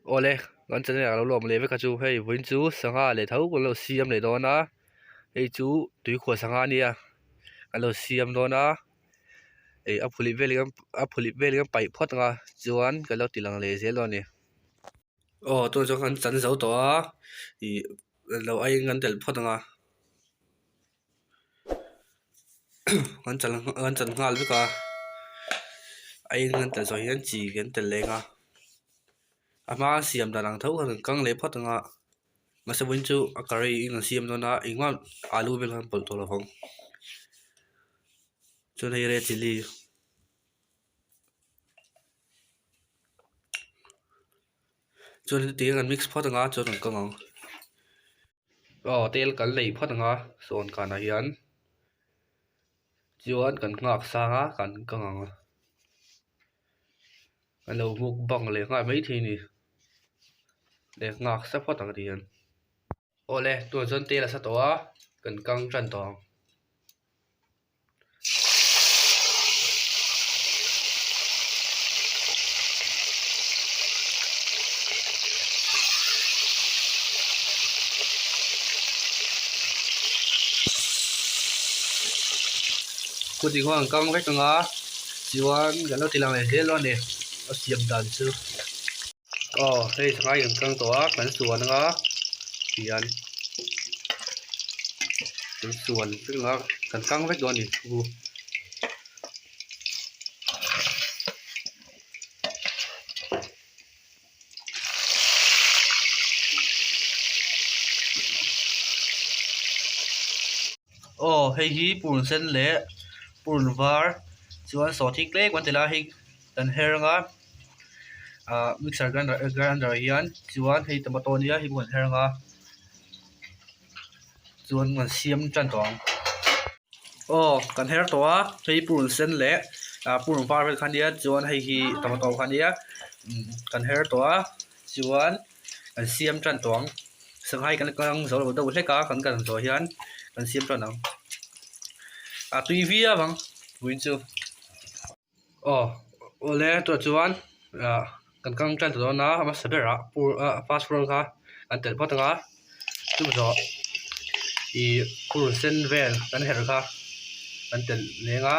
Awle kan channel ah ka lo lawm leh vek a chu hei vawiin chu sangha leh tho kan lo siam leh dawn a hei chu tuikhuah sangha a nia kan lo siam dawn a ih a phulh vel hian a phulh vel hian paih phawt ang a chuan kan lo ti lang leh zel dawn a ni. Aw tunah chuan kan chan zo tawh a ih lo aiin kan telh phawt ang a kan chan kan chan nghal vek a aiin kan telh zawh hian chi kan telh leng a a hma siam dan ang tho khan kan kang leh phawt ang a mahse vawiin chu a curry in an siam dawn a engmah alu vel khan pawlh tawh lo vang chuan hei red chilli. Chuan heti hian kan mix phawt ang a chuan kan kang ang aw tel kan lei phawt ang a sawn kanah hian chuan kan nghak sang a kan kang ang a kan lo mukbang leh nghal maithei a ni leh nghak sa phawt ang ti hian. Awle tunah chuan tel a sa tawh a kan kang tan tawh ang. Kut inkhawm an kang vek ang a chuan kan lo ti lang leh zel dawn a ni a siam dan chu. Aw hei sangai kan kang tawh a kan suan anga tihian kan suan vek anga kan kang vek dawn a ni u. Aw hei hi purun sen leh purun var chuan sawhthing tlem kan ti lai hei kan her anga. Ahh mixer grinder grinder ah hian chuan hei tomato ania hei pawh kan her anga chuan kan siam tan tawh ang aw kan her tawh a hei purun sen leh ah purun var vel kha ania chuan hei hi tomato kha ania kan her tawh a chuan kan siam tan tawh ang sangha hi kan kang zo lo deuh hlek a kan kan zawh hian kan siam tan ang a tui viau ang vawiin chu. Aw awle tunah chuan ah kan kang tan ta dawn a a hmasa berah pur ah passport kha kan telh phawt ang a chumi zawh ih purun sen vel kan herh kha kan telh leng a.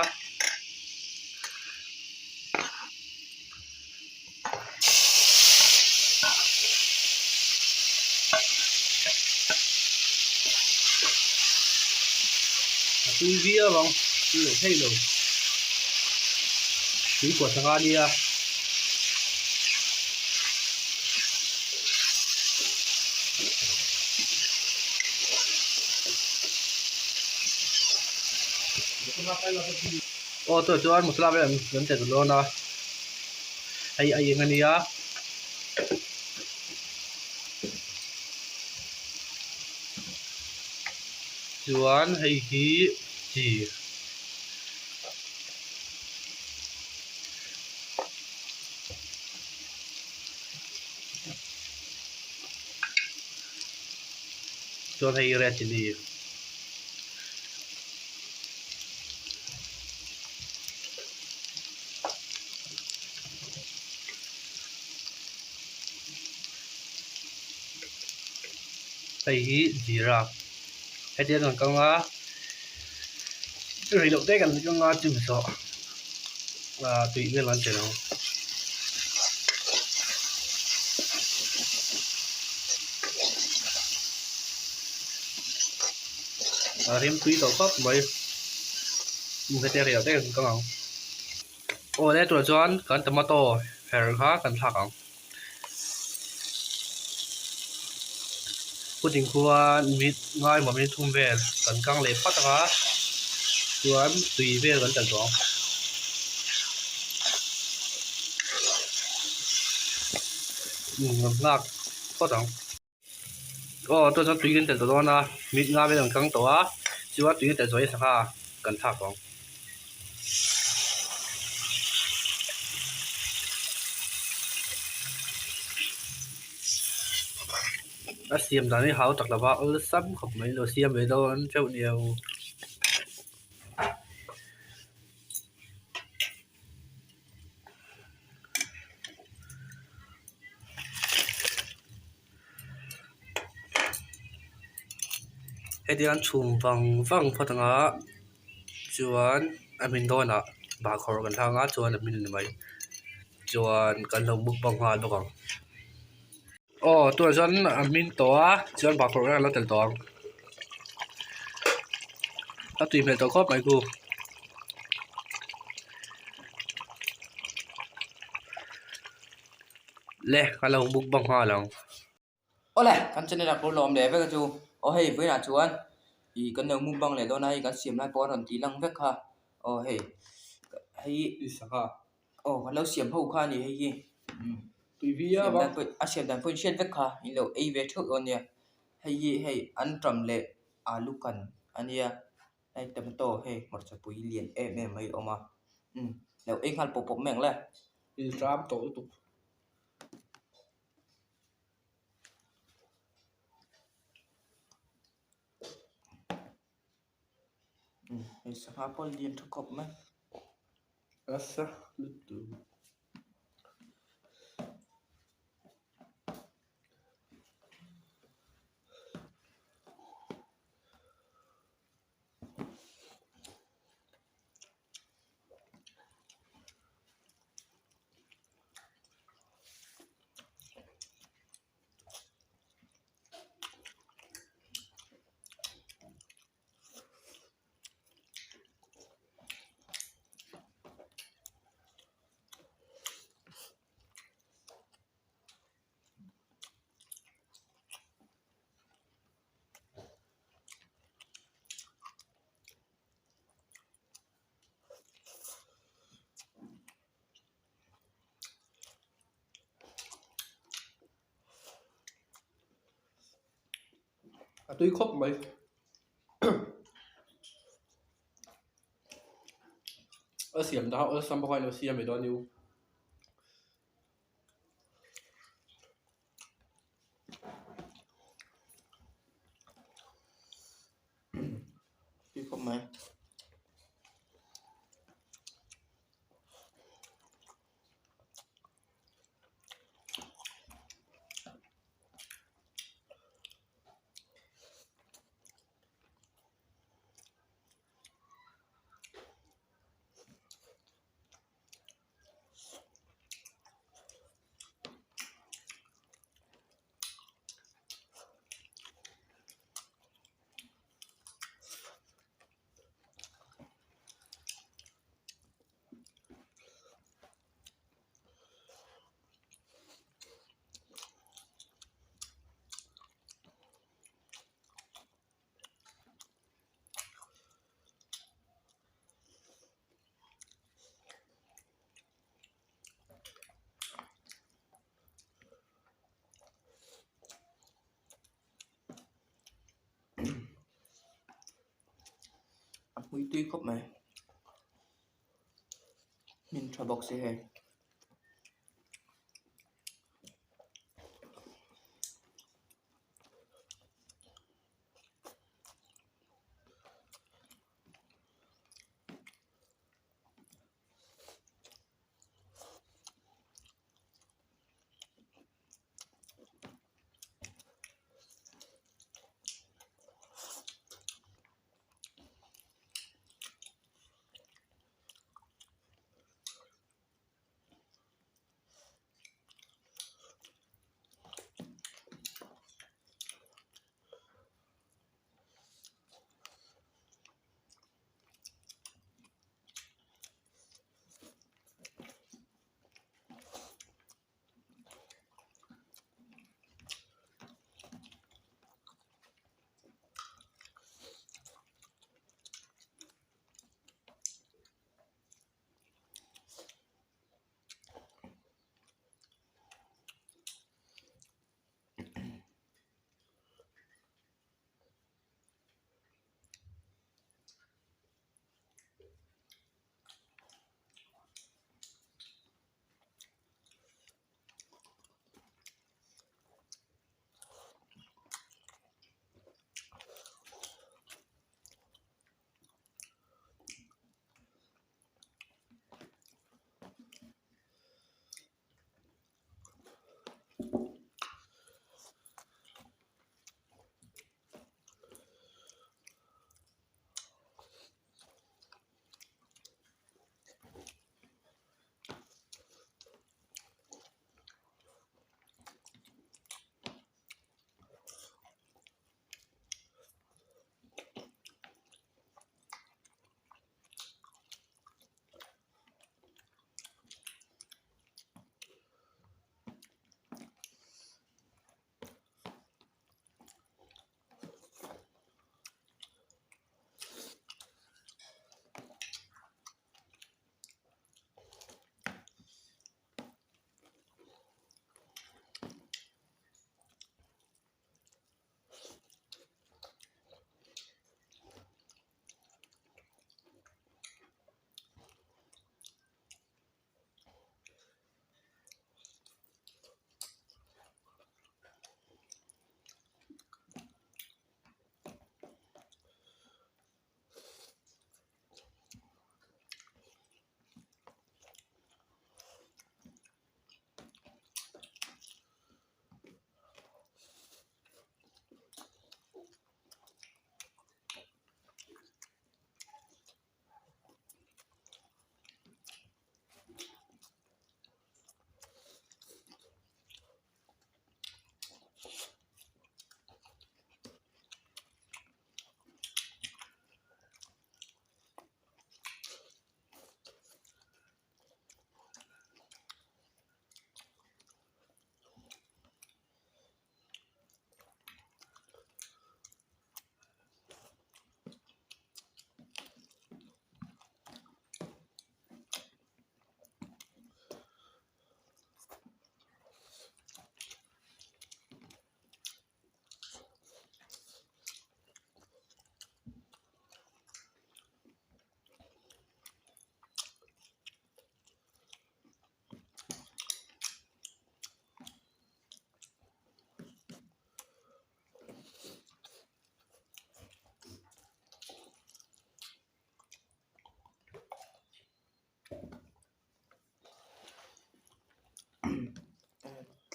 A tui viau ang tui loh theih lo tui kuah sangha a nia. Aw tunah chuan masala vel an telh dawn a. Hei a eng a nia. Chuan hei hi chi. Chuan hei red chilli. Hei hi jeera hetiang kan kang a rei loh te kan kang a chumi zawh ah tui vel an chen ang. A rim tui tawh khawp mai hetiang rei loh te kan kang ang. Aw le tunah chuan kan tomato her kha kan thlak ang. Pudding khuan mit ngai mawm in thum vel kan kang leh phawt ang a chuan tui vel kan telh tawh ang. Kan nghak phawt ang. Aw tunah chuan tui kan telh tawh dawn a mit nga vel kan kang tawh a chuan tui kan telh zawh hi sangha kan thlak tawh ang. A siam dan hi hau tak lova awlsam khawp mai lo siam ve dawn teuh nia u. Heti hian chhum vang vang phawt ang a chuan a hmin dawnah bahkhawr kan thlak ang a chuan a hmin a ni mai chuan kan lo mukbang nghal bawk ang. Aw tunah chuan a hmin tawh a chuan bahkhawr kha an lo tel tawh ang a tui hmel tawh khawp mai khu. Le ka lo mukbang nghal ang. Awle kan channel ah pawh lawm leh vek a chu aw hei vawiinah chuan ih kan lo mukbang leh dawn a hei kan siam lai pawh a rawn tih lang vek kha aw hei hei aw kan lo siam ho kha a ni hei hi a siam dan pawh in hriat vek kha in lo ei ve theuh dawn nia hei hi hei antam leh alu kan a nia hei tomato hei hmarcha pui lian em em mai a awm a umm lo ei nghal pawp pawp mai ang le. Hei sangha pawh lian tha khawp mai. Nasa lutuk. A tui khawp mai a siam dah a awlsam bawk a ilo siam ve dawn aniu. Tui khawp mai. A hmui tui khawp mai hmin tha bawk si hei.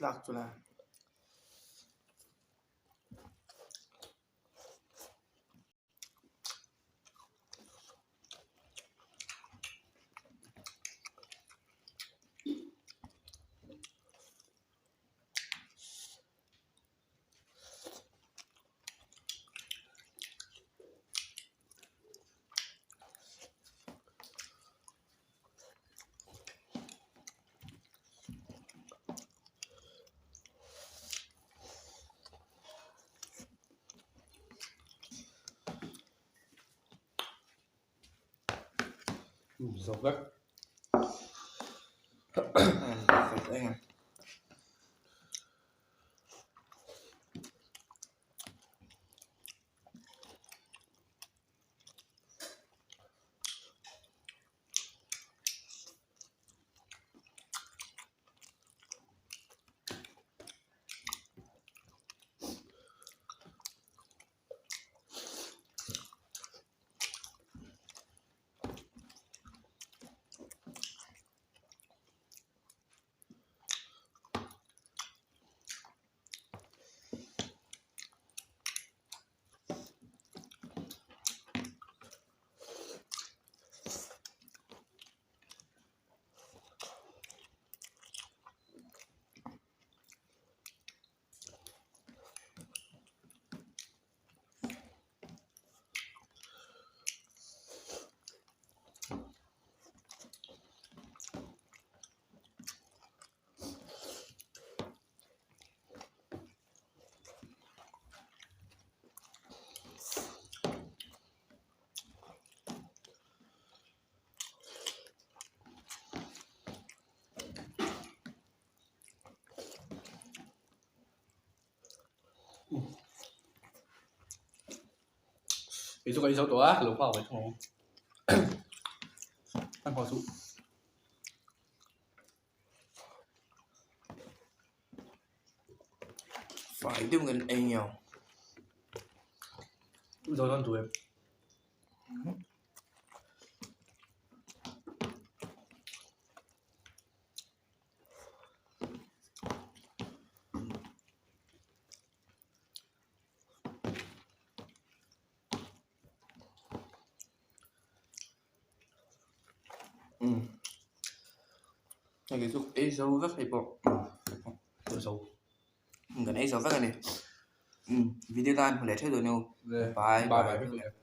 tlak chu la. Zo vek. Kei chu ka inzo tawh a, ka lo nghak ve thung ang. Hmanhmawh suh. Fai deuh in ei ngeuh. Zo dawn duh em? Hei chu ei zo vek hei pawh zo kan ei zo vek a ni video tan hmu leh theuh dawn u bye bye bye.